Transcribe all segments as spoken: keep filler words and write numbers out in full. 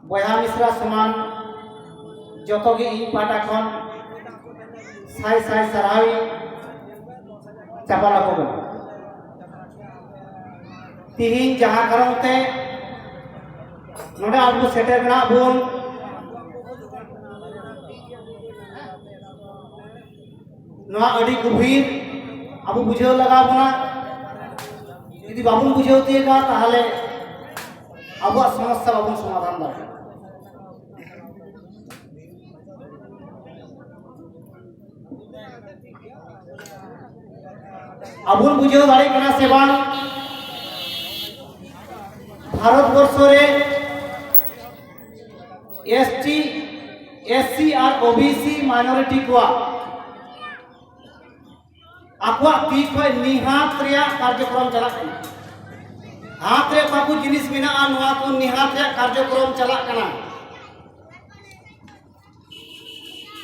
ᱵᱚᱭᱦᱟ ᱢᱤᱥᱨᱟ ᱥᱚᱢᱟᱱ ᱡᱚᱛᱚ ᱜᱮ ᱤᱧ ᱯᱟᱦᱴᱟ ᱠᱷᱚᱱ ᱥᱟᱭ ᱥᱟᱭ ᱥᱟᱨᱦᱟᱣ ᱤᱧ ᱪᱟᱯᱟᱞ ᱟᱠᱚ ᱠᱟᱱᱟ᱾ ᱛᱤᱦᱤᱧ ᱡᱟᱦᱟᱸ ᱠᱟᱨᱚᱱ ᱛᱮ ᱱᱚᱰᱮ ᱟᱵᱚ ᱥᱮᱴᱮᱨ ᱢᱮᱱᱟᱜ ᱵᱚᱱ, ᱱᱚᱣᱟ ᱟᱹᱰᱤ ᱜᱩᱵᱷᱤᱨ ᱟᱵᱚ ᱵᱩᱡᱷᱟᱹᱣ ᱞᱟᱜᱟᱣ ᱵᱚᱱᱟ᱾ ᱡᱩᱫᱤ ᱵᱟᱵᱚᱱ ᱵᱩᱡᱷᱟᱹᱣ ᱛᱤᱭᱳᱜᱟ, ᱛᱟᱦᱚᱞᱮ ᱟᱵᱚᱣᱟᱜ ᱥᱚᱢᱚᱥᱥᱟ ᱵᱟᱵᱚᱱ ᱥᱚᱢᱟᱫᱷᱟᱱ ᱫᱟᱲᱮᱭᱟᱜᱼᱟ᱾ ᱟᱵᱚᱱ ᱵᱩᱡᱷᱟᱹᱣ ᱫᱟᱲᱮᱭᱟᱜ ᱠᱟᱱᱟ ᱥᱮ ᱵᱟᱝ? ᱵᱷᱟᱨᱚᱛ ᱵᱚᱨᱥᱚ ᱨᱮ ᱮᱥ ᱴᱤ, ᱮᱥ ᱥᱤ ᱟᱨ ᱳ ᱵᱤ ᱥᱤ ᱢᱟᱭᱱᱚᱨᱤᱴᱤ ᱠᱚᱣᱟᱜ ᱟᱠᱚᱣᱟᱜ ᱛᱤ ᱠᱷᱚᱱ ᱱᱤᱦᱟᱛ ᱨᱮᱭᱟᱜ ᱠᱟᱨᱡᱚᱠᱨᱚᱢ ᱪᱟᱞᱟᱜ ᱠᱟᱱᱟ᱾ ᱦᱟᱛ ᱨᱮ ᱚᱠᱟ ᱠᱚ ᱡᱤᱱᱤᱥ ᱢᱮᱱᱟᱜᱼᱟ, ᱱᱚᱣᱟ ᱠᱚ ᱱᱤᱦᱟᱛ ᱨᱮᱭᱟᱜ ᱠᱟᱨᱡᱚᱠᱨᱚᱢ ᱪᱟᱞᱟᱜ ᱠᱟᱱᱟ।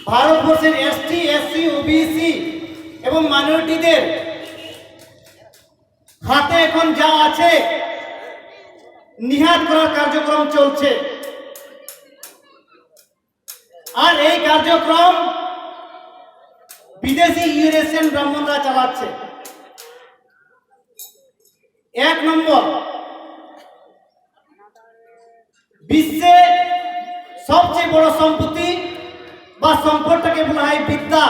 ভারতবর্ষের এসটি, এসসি, ওবিসি এবং মাইনরিটিদের হাতে এখন যা আছে, নিহাত করার কার্যক্রম চলছে। আর এই কার্যক্রম বিদেশি ইউরেশিয়ান ব্রাহ্মণরা চালাচ্ছে। এক নম্বর, বিশ্বে সবচেয়ে বড় সম্পত্তি বা সম্পদটাকে বলা হয় বিদ্যা।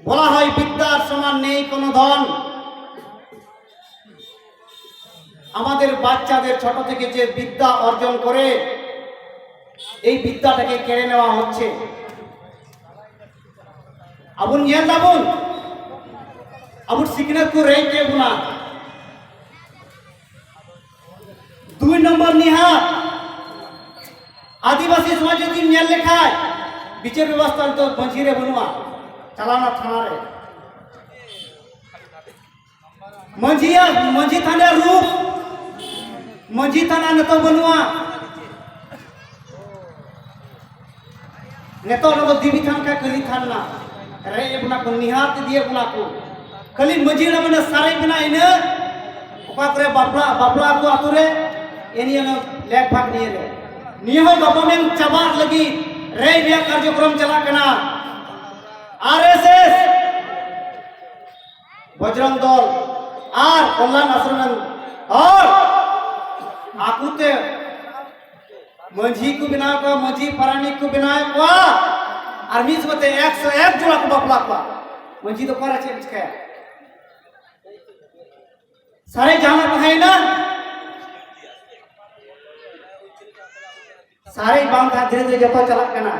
বলা হয় বিদ্যার সমান নেই কোনো ধন। আমাদের বাচ্চাদের ছোট থেকে যে বিদ্যা অর্জন করে, এই বিদ্যাটাকে কেড়ে নেওয়া হচ্ছে। ᱟᱵᱚᱱ ᱧᱮᱞ ᱫᱟᱵᱚᱱ, ᱟᱵᱚ ᱥᱤᱠᱷᱱᱟᱹᱛ ᱠᱚ ᱨᱮᱡ ᱠᱮᱫ ᱵᱚᱱᱟ᱾ ᱫᱩᱭ ᱱᱚᱢᱵᱚᱨ ᱱᱤᱦᱟᱨ, ᱟᱹᱫᱤᱵᱟᱹᱥᱤ ᱥᱚᱢᱟᱡᱽ ᱡᱩᱫᱤᱢ ᱧᱮᱞ ᱞᱮᱠᱷᱟᱡ, ᱵᱤᱪᱟᱹᱨ ᱵᱮᱵᱚᱥᱛᱷᱟ ᱱᱤᱛᱚᱜ ᱢᱟᱹᱡᱷᱤ ᱨᱮ ᱵᱟᱹᱱᱩᱜᱼᱟ, ᱪᱟᱞᱟᱣᱱᱟ ᱛᱷᱟᱱᱟ ᱨᱮ᱾ ᱢᱟᱹᱡᱷᱤᱭᱟᱜ, ᱢᱟᱹᱡᱷᱤ ᱛᱷᱟᱱᱟ ᱨᱩᱯ, ᱢᱟᱹᱡᱷᱤ ᱛᱷᱟᱱᱟ ᱱᱤᱛᱚᱜ ᱵᱟᱹᱱᱩᱜᱼᱟ᱾ ᱱᱤᱛᱚᱜ ᱚᱱᱟ ᱫᱚ ᱫᱮᱵᱤ ᱛᱷᱟᱱ ᱠᱷᱟᱡ ᱠᱟᱹᱞᱤ ᱛᱷᱟᱱ ᱱᱟ᱾ ᱨᱮᱡ ᱮᱫ ᱵᱚᱱᱟ ᱠᱚ, ᱱᱤᱦᱟᱨ ᱤᱫᱤᱭᱮᱫ ᱵᱚᱱᱟ ᱠᱚ᱾ ᱠᱷᱟᱹᱞᱤ ᱢᱟᱹᱡᱷᱤ ᱦᱟᱲᱟᱢ ᱚᱱᱟ ᱥᱟᱨᱮᱡ ᱢᱮᱱᱟᱜ ᱤᱱᱟᱹ᱾ ᱚᱠᱟ ᱠᱚᱨᱮ ᱵᱟᱯᱞᱟ, ᱵᱟᱯᱞᱟ ᱠᱚ ᱟᱛᱳ ᱨᱮ, ᱮ ᱱᱤᱭᱟᱹ ᱞᱮᱠ ᱵᱷᱟᱜᱽ ᱱᱤᱭᱟᱹ ᱨᱮ, ᱱᱤᱭᱟᱹ ᱦᱚᱸ ᱜᱟᱯᱟ ᱢᱮᱭᱟᱝ ᱪᱟᱵᱟᱜ ᱞᱟᱹᱜᱤᱫ ᱨᱮᱡ ᱨᱮᱭᱟᱜ ᱠᱟᱨᱡᱚᱠᱨᱚᱢ ᱪᱟᱞᱟᱜ ᱠᱟᱱᱟ᱾ ᱟᱨ ᱮᱥ ᱮᱥ ᱵᱚᱡᱽᱨᱚᱝ ᱫᱚᱞ ᱟᱨ ᱠᱚᱞᱞᱟᱱ ᱟᱥᱨᱚᱢ ᱨᱮᱱ ᱦᱚᱲ ᱟᱠᱚᱛᱮ ᱢᱟᱹᱡᱷᱤ ᱠᱚ ᱵᱮᱱᱟᱣ ᱠᱚᱣᱟ, ᱢᱟᱹᱡᱷᱤ ᱯᱟᱨᱟᱱᱤᱠ ᱠᱚ ᱵᱮᱱᱟᱣᱮᱫ ᱠᱚᱣᱟ, ᱟᱨ ᱢᱤᱫ ᱥᱚᱸᱜᱮᱛᱮ ᱮᱠᱥᱚ ᱮᱠ ᱡᱚᱲᱟ ᱠᱚ ᱵᱟᱯᱞᱟ ᱠᱚᱣᱟ᱾ ᱢᱟᱹᱡᱷᱤ ᱫᱚ ᱚᱠᱟᱨᱮ ᱪᱮᱫ ᱮᱢ ᱪᱤᱠᱟᱹᱭᱟ? ᱥᱟᱨᱮᱡ ᱡᱟᱦᱟᱸ ᱛᱟᱦᱮᱸᱭᱮᱱᱟ, ᱥᱟᱨᱮᱡ ᱵᱟᱝ ᱛᱟᱦᱮᱸ, ᱫᱷᱤᱨᱮ ᱫᱷᱤᱨᱮ ᱡᱚᱛᱚ ᱪᱟᱞᱟᱜ ᱠᱟᱱᱟ᱾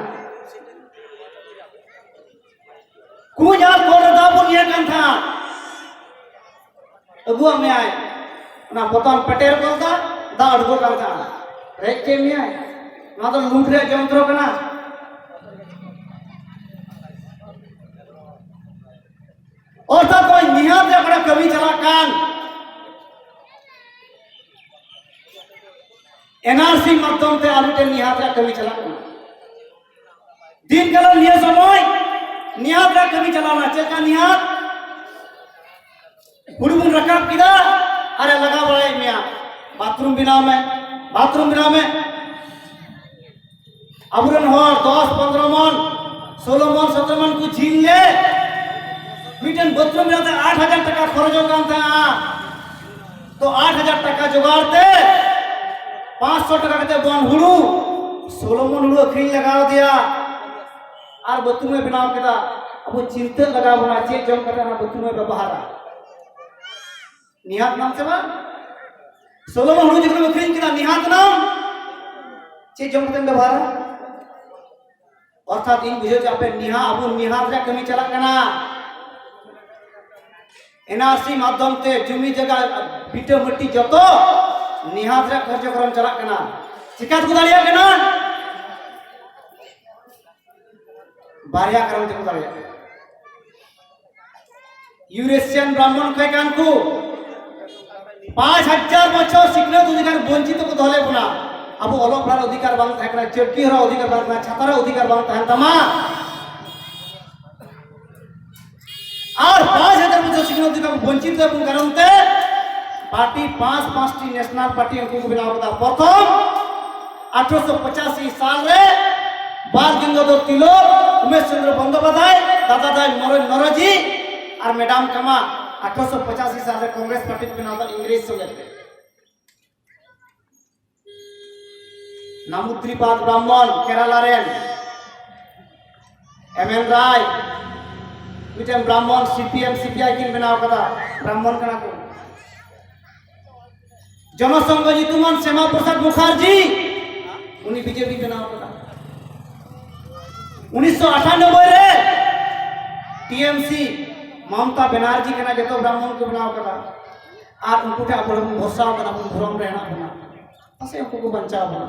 ᱠᱩᱧ ᱟᱨ ᱠᱚᱞ ᱨᱮ ᱫᱟᱜ ᱵᱚᱱ ᱧᱩᱭᱮᱫ ᱠᱟᱱ ᱛᱟᱦᱮᱸᱫ, ᱟᱹᱜᱩᱣᱟᱜ ᱢᱮᱭᱟᱭ, ᱚᱱᱟ ᱵᱚᱛᱚᱞ ᱯᱮᱴᱮᱨ ᱜᱚᱫ ᱫᱟ, ᱫᱟᱜ ᱩᱰᱩᱠᱚᱜ ᱠᱟᱱ ᱛᱟᱦᱮᱸᱫ᱾ ᱨᱮᱡ ᱪᱮᱫ ᱢᱮᱭᱟᱭ? ᱱᱚᱣᱟ ᱫᱚ ᱞᱩᱴ ᱨᱮᱭᱟᱜ ᱡᱚᱱᱛᱨᱚ ᱠᱟᱱᱟ᱾ ᱚᱨᱛᱷᱟᱛ ᱱᱚᱜᱼᱚᱭ ᱱᱤᱦᱟᱛ ᱨᱮ ᱚᱠᱟᱴᱟᱜ ᱠᱟᱹᱢᱤ ᱪᱟᱞᱟᱜ ᱠᱟᱱ, ᱮᱱ ᱟᱨ ᱥᱤ ᱢᱟᱫᱽᱫᱷᱚᱢ ᱛᱮ ᱟᱨ ᱢᱤᱫᱴᱮᱱ ᱱᱤᱦᱟᱛ ᱨᱮᱭᱟᱜ ᱠᱟᱹᱢᱤ ᱪᱟᱞᱟᱜ ᱠᱟᱱᱟ᱾ ᱫᱤᱱ ᱠᱟᱞᱚᱢ ᱱᱤᱭᱟᱹ ᱥᱚᱢᱚᱭ ᱱᱤᱦᱟᱛ ᱨᱮᱭᱟᱜ ᱠᱟᱹᱢᱤ ᱪᱟᱞᱟᱣ ᱮᱱᱟ᱾ ᱪᱮᱫ ᱞᱮᱠᱟ ᱱᱤᱦᱟᱛ? ᱦᱩᱲᱩ ᱵᱚᱱ ᱨᱟᱠᱟᱵ ᱠᱮᱫᱟ, ᱟᱨᱮ ᱞᱟᱜᱟᱣ ᱵᱟᱲᱟᱭᱮᱫ ᱢᱮᱭᱟ, ᱵᱟᱛᱷᱨᱩᱢ ᱵᱮᱱᱟᱣ ᱢᱮ, ᱵᱟᱛᱷᱨᱩᱢ ᱵᱮᱱᱟᱣ ᱢᱮ᱾ ᱟᱵᱚᱨᱮᱱ ᱦᱚᱲ ᱫᱚᱥ ᱯᱚᱱᱨᱚ ᱢᱚᱱ, ᱥᱳᱞᱳ ᱢᱚᱱ, ᱥᱚᱛᱨᱚ ᱢᱚᱱ ᱠᱚ ᱡᱷᱤᱞ ᱞᱮ, ᱢᱤᱫᱴᱮᱱ ᱵᱟᱛᱷᱨᱩᱢ ᱵᱮᱱᱟᱣ ᱛᱮ ᱟᱴ ᱦᱟᱡᱟᱨ ᱴᱟᱠᱟ ᱠᱷᱚᱨᱚᱪᱚᱜ ᱠᱟᱱ ᱛᱟᱦᱮᱸᱱᱟ᱾ ᱛᱚ ᱟᱴ ᱦᱟᱡᱟᱨ ᱴᱟᱠᱟ ᱡᱚᱜᱟᱲ ᱛᱮ ᱯᱟᱸᱪᱥᱚ ᱴᱟᱠᱟ ᱠᱟᱛᱮ ᱵᱚᱱ ᱦᱩᱲᱩ, ᱥᱳᱞᱳ ᱢᱚᱱ ᱦᱩᱲᱩ ᱟᱹᱠᱷᱨᱤᱧ ᱞᱟᱜᱟᱣ ᱫᱮᱭᱟ, ᱟᱨ ᱵᱟᱛᱷᱨᱩᱢ ᱮ ᱵᱮᱱᱟᱣ ᱠᱮᱫᱟ᱾ ᱟᱵᱚ ᱪᱤᱱᱛᱟᱹ ᱞᱟᱜᱟᱣ ᱵᱚᱱᱟ, ᱪᱮᱫ ᱡᱚᱢ ᱠᱟᱛᱮ ᱚᱱᱟ ᱵᱟᱛᱷᱨᱩᱢ ᱮ ᱵᱮᱵᱚᱦᱟᱨᱟ᱾ ᱱᱤᱦᱟᱛ ᱱᱟᱢ ᱥᱮ ᱵᱟᱝ? ᱥᱳᱞᱳ ᱢᱚᱱ ᱦᱩᱲᱩ ᱡᱚᱠᱷᱚᱱ ᱟᱹᱠᱷᱨᱤᱧ ᱠᱮᱫᱟ, ᱱᱤᱦᱟᱛ ᱱᱟᱢ? ᱪᱮᱫ ᱡᱚᱢ ᱠᱟᱛᱮᱢ ᱵᱮᱵᱚᱦᱟᱨᱟ? ᱚᱨᱛᱷᱟᱛ ᱤᱧ ᱵᱩᱡᱷᱟᱹᱣ ᱦᱚᱪᱚ ᱟᱯᱮ, ᱱᱤᱦᱟᱛ, ᱟᱵᱚ ᱱᱤᱦᱟᱛ ᱨᱮᱭᱟᱜ ᱠᱟᱹᱢᱤ ᱪᱟᱞᱟᱜ ᱠᱟᱱᱟ᱾ ᱮᱱ ᱟᱨ ᱥᱤ ᱢᱟᱫᱽᱫᱷᱚᱢ ᱛᱮ ᱡᱩᱢᱤ ᱡᱟᱭᱜᱟ, ᱵᱤᱴᱟᱹ ᱢᱟᱹᱴᱤ ᱡᱚᱛᱚ ᱱᱤᱦᱟᱛ ᱨᱮᱭᱟᱜ ᱠᱟᱨᱡᱚᱠᱨᱚᱢ ᱪᱟᱞᱟᱜ ᱠᱟᱱᱟ᱾ ᱪᱤᱠᱟ ᱛᱮᱠᱚ ᱫᱟᱲᱮᱭᱟᱜ ᱠᱟᱱᱟ? ᱵᱟᱨᱭᱟ ᱠᱟᱨᱚᱱ ᱛᱮᱠᱚ ᱫᱟᱲᱮᱭᱟᱜ ᱠᱟᱱᱟ᱾ ᱤᱭᱩᱨᱮᱥᱤᱭᱟᱱ ᱵᱨᱟᱦᱢᱚᱱ ᱠᱷᱚᱡ ᱠᱟᱱ ᱠᱚ ᱯᱟᱸᱪ ᱦᱟᱡᱟᱨ ᱵᱚᱪᱷᱚᱨ ᱥᱤᱠᱷᱱᱟᱹᱛ ᱚᱫᱷᱤᱠᱟᱨ ᱵᱚᱧᱪᱤᱛ ᱠᱚ ᱫᱚᱦᱚ ᱞᱮᱫ ᱵᱚᱱᱟ᱾ ᱟᱵᱚ ᱚᱞᱚᱜ ᱯᱟᱲᱦᱟᱜ ᱚᱫᱷᱤᱠᱟᱨ ᱵᱟᱝ ᱛᱟᱦᱮᱸ ᱠᱟᱱᱟ, ᱪᱟᱹᱴᱠᱤ ᱦᱚᱨᱚᱜ ᱚᱫᱷᱤᱠᱟᱨ ᱵᱟᱝ ᱛᱟᱦᱮᱸ ᱠᱟᱱᱟ, ᱪᱷᱟᱛᱟ ᱨᱮ ᱚᱫᱷᱤᱠᱟᱨ ᱵᱟᱝ ᱛᱟᱦᱮᱸ ᱛᱟᱢᱟ᱾ ᱟᱨ ᱯᱟᱸᱪ ᱦᱟᱡᱟᱨ ᱵᱚᱪᱷᱚᱨ ᱥᱤᱠᱷᱱᱟᱹᱛ ᱚᱫᱷᱤᱠᱟᱨ ᱵᱚᱧᱪᱤᱛ ᱞᱮᱫ ᱵᱚᱱ ᱠᱟᱨᱚᱱ ᱛᱮ ᱯᱟᱨᱴᱤ ᱯᱟᱸᱪ ᱯᱟᱸᱪᱴᱤ ᱱᱮᱥᱱᱟᱞ ᱯᱟᱨᱴᱤ ᱩᱱᱠᱩ ᱠᱚ ᱵᱮᱱᱟᱣ ᱠᱮᱫᱟ᱾ ᱯᱨᱚᱛᱷᱚᱢ ᱟᱴᱷᱨᱚᱥᱚ ᱯᱚᱸᱪᱟᱥᱤ ᱥᱟᱞ ᱨᱮ ᱵᱟᱞ ᱜᱟᱝᱜᱟᱫᱷᱚᱨ ᱛᱤᱞᱚᱠ, ᱩᱢᱮᱥ ᱪᱚᱱᱫᱨᱚ ᱵᱚᱱᱫᱚᱯᱟᱫᱷᱭᱟᱭ, ᱫᱟᱫᱟ ᱫᱟᱭ ᱢᱚᱨᱚ-, ᱱᱚᱨᱚᱡᱤ ᱟᱨ ᱢᱮᱰᱟᱢ ᱠᱟᱢᱟ ᱟᱴᱷᱨᱚᱥᱚ ᱯᱚᱸᱪᱟᱥᱤ ᱥᱟᱞ ᱨᱮ ᱠᱚᱝᱜᱨᱮᱥ ᱯᱟᱨᱴᱤ ᱠᱚ ᱵᱮᱱᱟᱣ ᱮᱫᱟ ᱤᱝᱨᱮᱡᱽ ᱥᱚᱸᱜᱮ ᱛᱮ᱾ ᱱᱟᱢᱩᱫᱨᱤᱯᱟᱫ ᱵᱨᱟᱦᱢᱚᱱ, ᱠᱮᱨᱟᱞᱟ ᱨᱮᱱ ᱮᱢ ᱮᱱ ᱨᱟᱭ, ᱢᱤᱫᱴᱮᱱ Brahman, C P M C P I ᱠᱤᱱ ᱵᱮᱱᱟᱣ ᱠᱟᱫᱟ, ᱵᱨᱟᱦᱢᱚᱱ ᱠᱟᱱᱟ ᱠᱚ᱾ ᱡᱚᱱᱚᱥᱚᱝᱜᱷᱚ ᱧᱩᱛᱩᱢᱟᱱ ᱥᱮᱢᱟ ᱯᱨᱚᱥᱟᱫᱽ ᱢᱩᱠᱷᱟᱨᱡᱤ, ᱩᱱᱤ ᱵᱤ ᱡᱮ ᱯᱤ ᱵᱮᱱᱟᱣ ᱠᱟᱫᱟ᱾ ᱩᱱᱤᱥᱥᱚ ᱟᱴᱷᱟᱱᱚᱵᱵᱳᱭ ᱨᱮ ᱴᱤ ᱮᱢ ᱥᱤ, ᱢᱚᱢᱚᱛᱟ ᱵᱮᱱᱟᱨᱡᱤ ᱠᱟᱱᱟ, ᱡᱚᱛᱚ ᱵᱨᱟᱦᱢᱚᱱ ᱠᱚ ᱵᱮᱱᱟᱣ ᱠᱟᱫᱟ᱾ ᱟᱨ ᱩᱱᱠᱩ ᱴᱷᱮᱱ ᱟᱵᱚ ᱵᱚᱱ ᱵᱷᱚᱨᱥᱟ ᱠᱟᱱᱟ, ᱵᱚᱱ ᱫᱷᱚᱨᱚᱢ ᱨᱮ ᱦᱮᱱᱟᱜ ᱵᱚᱱᱟ, ᱯᱟᱥᱮᱡ ᱩᱱᱠᱩ ᱠᱚ ᱵᱟᱧᱪᱟᱣ ᱵᱚᱱᱟ᱾